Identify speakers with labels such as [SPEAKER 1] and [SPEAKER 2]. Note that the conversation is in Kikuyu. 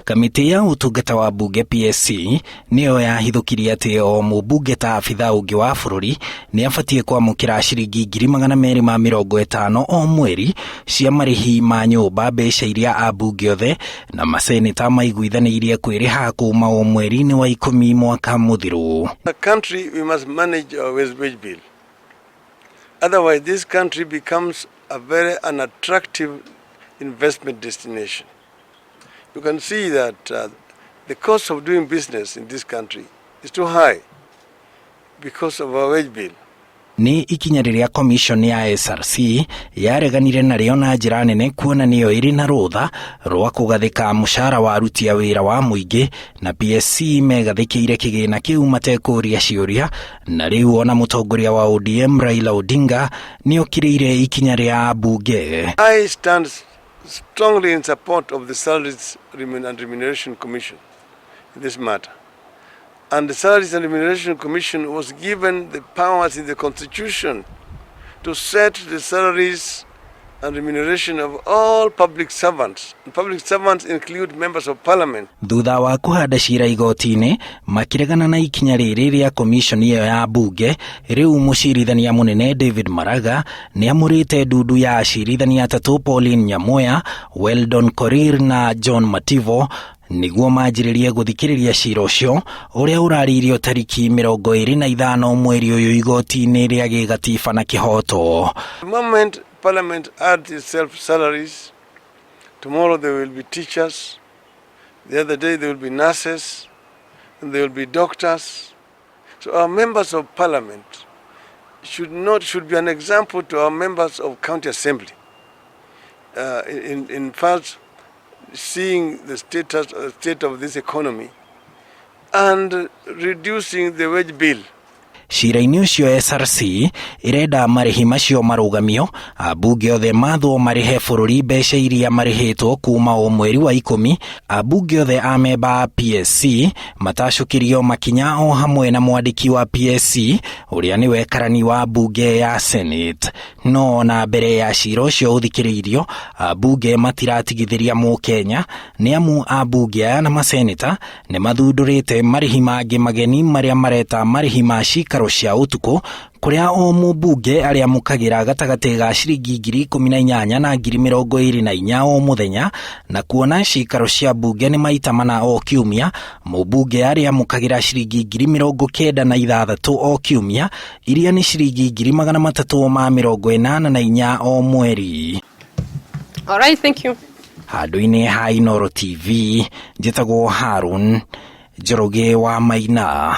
[SPEAKER 1] Kamĩtĩ ya ũtungata wa mbunge PSC nĩyo yahithũkirie atĩ o mũmbunge ta abithaa ũngĩ wa bũrũri nĩ abatiĩ kwamũkĩra ciringi 250,000 o mweri cia marĩhi ma nyũmba, mbeca iria ambunge othe na maseneta maiguithanĩirie kwĩrĩha kuma o mweri-inĩ wa 10 mwaka mũthiru.
[SPEAKER 2] A country, we must manage our wage bill. Otherwise, this country becomes a very unattractive investment destination. You can see that the cost of doing business in this country is too high because of our wage bill.
[SPEAKER 1] Nĩ ikinya rĩrĩa commission ya SRC yareganire narĩo na njĩra nene, kuona nĩyo ĩrĩ na rũtha rwa kũgathĩka mũcara wa aruti a wĩra wa mũingĩ, na PSC megathĩkĩire kĩgĩna kĩu matekũria ciũria. Na rĩu ona mũtongoria wa ODM Raila Odinga nĩ okĩrĩire ikinya rĩa ambunge.
[SPEAKER 2] I stand strongly in support of the Salaries and Remuneration Commission in this matter. And the Salaries and Remuneration Commission was given the powers in the Constitution to set the salaries and remuneration of all public servants. And public servants include members of parliament.
[SPEAKER 1] Thutha wa kũhanda cira igoti-inĩ makĩregana na ikinya rĩrĩ rĩa commission ĩyo ya mbunge, rĩu mũcirithania mũnene David Maraga nĩ amũrĩte ndundu ya acirithania atatũ, Pauline Nyamoya, Weldon Korir na John Mativo, nĩguo manjĩrĩrie gũthikĩrĩria cira ũcio ũrĩa ũrarĩirio tariki 25 mweri ũyũ igoti-inĩ rĩa gĩgatiba na kĩhoto.
[SPEAKER 2] The moment parliament adds itself salaries, tomorrow there will be teachers, the other day there will be nurses, and there will be doctors. So our members of parliament should not should be an example to our members of county assembly. In fact, seeing the state of this economy and reducing the wage bill.
[SPEAKER 1] Cira-inĩ ũcio, SRC ĩrenda marĩhi macio marũgamio, ambunge othe mathwo marĩhe bũrũri mbeca iria marĩhĩtwo kuma o mweri wa 10, ambunge othe a memba a PSC matacũkĩrio makinya, o hamwe na mwandĩki wa PSC ũrĩa nĩwe karani wa mbunge ya Senate. No na mbere ya cira ũcio ũthikĩrĩirio, ambunge matiratigithĩria mũkenya, nĩ amu ambunge aya na maseneta nĩ mathundũrĩte marĩhi mangĩ mageni marĩa mareta marĩhi ma cikaro cia ũtukũ, kũrĩa o mũmbunge arĩamũkagĩra gatagatĩ ga ciringi 18,000 na 24,000 o mũthenya. Na kuona cikaro cia mbunge nĩ maita mana o kiumia, mũmbunge arĩamũkagĩra ciringi 96,000 o kiumia, iria nĩ ciringi 384,000 o mweri.
[SPEAKER 3] All right, thank you.
[SPEAKER 1] Handũ-inĩ ha Inooro TV, njĩtagwo Harun Njoroge wa Maina.